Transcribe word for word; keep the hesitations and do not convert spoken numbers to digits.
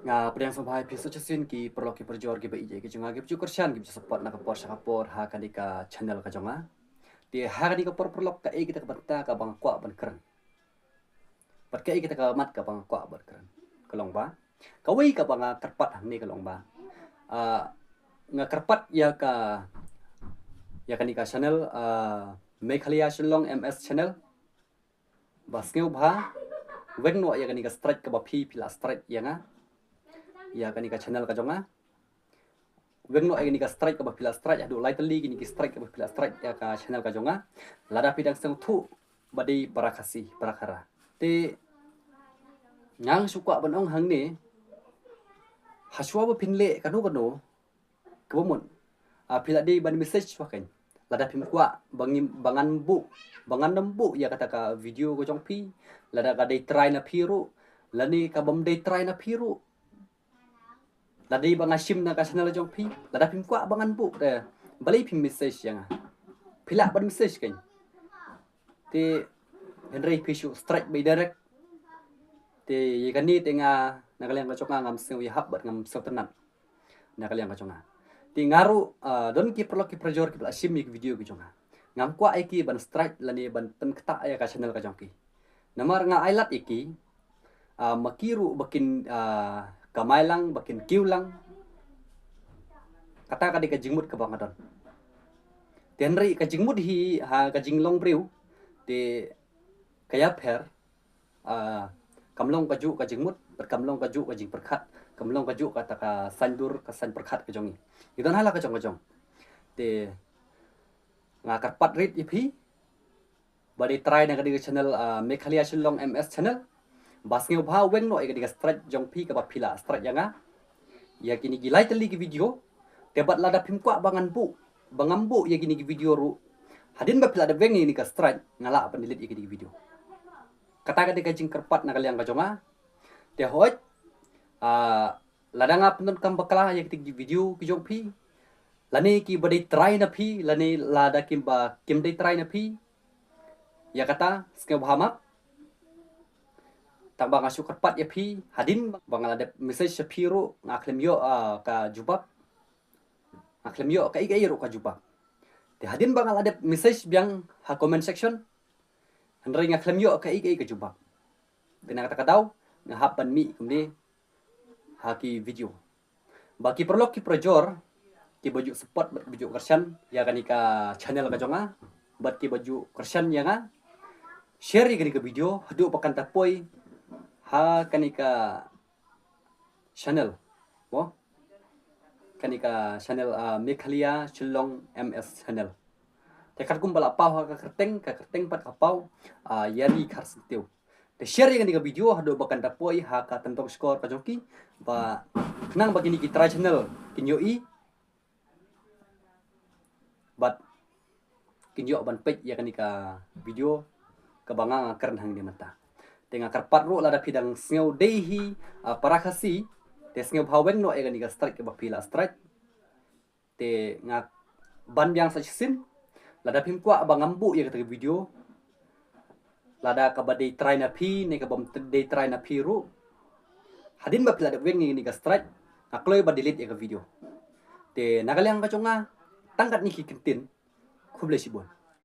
Nga pdiang sngewbha ïa phi sa shisien ki paralok ki parajor kiba ïeit ki jong nga, kiba ju kyrshan, kiba ju support na ka por sha ka por ha kane ka channel ka jong nga. Te ha kane ka por paralok, kaei kata ka bynta kaba nga kwah ban kren? Bad kaei kata ka mat kaba nga kwah ban kren? Ka long ba, kawei kaba nga kyrpad hangne ka long ba, ah, nga kyrpad ïa ka, ïa kane ka channel, ah, Meghalaya Shillong M S Channel, ba sngewbha weng noh ïa kane ka strike kaba phi, phi la strike ïa nga, ïa kane ka channel ka jong nga. Weng noh ïa kane ka strike kaba phi la strike, haduh lai tylli kine ki strike kaba phi la strike ïa ka channel ka jong nga. Lada phi dang sngewthuh ba dei para Khasi, para Khara. Te nga shu kwah ban ong hangne, hashwa ba phin leh kano kano kaba mut, ah, phi la dei ban message shuwa kein. Lada phim kwah ba ngin, ba ngan buh, ba ngan nym buh ïa kata ka video ka jong phi, lada ka dei trai na phi ruh, lane ka bym dei trai na phi ruh, lada dei ba nga shim na ka channel jong phi, lada phim kwah ba ngan buh, te balei phim message ïa nga? Phi lah ban message kein. Te hynrei phi shu strike beit direct. Te ïa kane te nga, na ka liang ka jong nga, ngam sngew ïahap bad ngam sngewtynnat na ka liang ka jong nga. Te nga ruh, ah, don ki paralok ki parajor kiba la shim ïa ki video ki jong nga. Ngam kwah ïa ki ban strike lane ban pynktah ïa ka channel ka jong ki. Namar nga ai lad ïa ki, ah, ma ki ruh ba kin, ah, kamai lang, ba kin kiew lang. Kata ka dei ka jingmut kaba nga don. Te hynrei ka jingmut hi ha ka jinglong briew, te ka ïapher, ah, kam long kajuh ka jingmut, bad kam long kajuh ka jingpyrkhat, kam long kajuh kata ka saiñdur, ka saiñ pyrkhat ka jong ngi. Ngi don ha la ka jong ka jong. Te nga kyrpad rit ïa phi ba dei trai na ka dei ka channel, ah, Meghalaya Shillong M S Channel, ba sngewbha weng noh ïa ka dei ka strike jong phi kaba phi la strike ïa nga ïa kine ki lai tylli ki video. Te bad lada phim kwah ba ngan buh, ba ngam buh ïa kine ki video ruh, hadien ba phi la dep weng ïa kine ka strike, nga lah ban delete ïa kine ki video. Kata ka dei ka jingkyrpad na ka liang ka jong nga. Te hooid, ah, lada nga pyndonkam bakla ïa kine ki video ki jong phi, lane kiba dei trai na phi, lane lada kim ba kim dei trai na phi, ïa kata sngewbha map. Tang ba nga shu kyrpad ïa phi, hadien ba nga la dep message sha phi ruh, nga khlem ïoh, ah, ka jubab. Nga khlem ïoh kaei kaei ruh ka jubab. Te hadien ba nga la dep message biang ha comment section, hynrei nga khlem ïoh kaei kaei ka jubab. Te na kata ka daw nga hap ban mih kumne ha ki video. Ba ki paralok ki parajor kiba ju support bad kiba ju kyrshan ïa kane ka channel ka jong nga, bad kiba ju kyrshan ïa nga, share ïa kane ka video haduh ba kan da poi ha kane ka channel. Mo? Kane ka channel, ah, Meghalaya Shillong M S Channel. Te katkum ba la paw ha ka kyrteng, ka kyrteng pat ka paw, ah, Ïari Kharsyntiew. Te share ïa kane ka video haduh ba kan da poi ha ka tyndong shkor ka jong ki, ba khnang ba kine ki trai channel kin ïohi bad kin ïoh ban peit ïa kane ka video kaba nga nga kren hangne mynta. Te nga kyrpad ruh lada phi dang sngew dei hi, ah, para Khasi, te sngewbha weng noh ïa kane ka strike kaba phi la strike. Te nga ban biang sa shisien, lada phim kwah ba ngam buh ïa kata ka video, lada kaba dei trai na phi ne kaba ym dei trai na phi ruh, hadien ba phi la dep weng ïa kane ka strike, nga kloi ba delete ïa ka video. Te na ka liang ka jong nga, tang katne ki kyntien. Khublei shibun.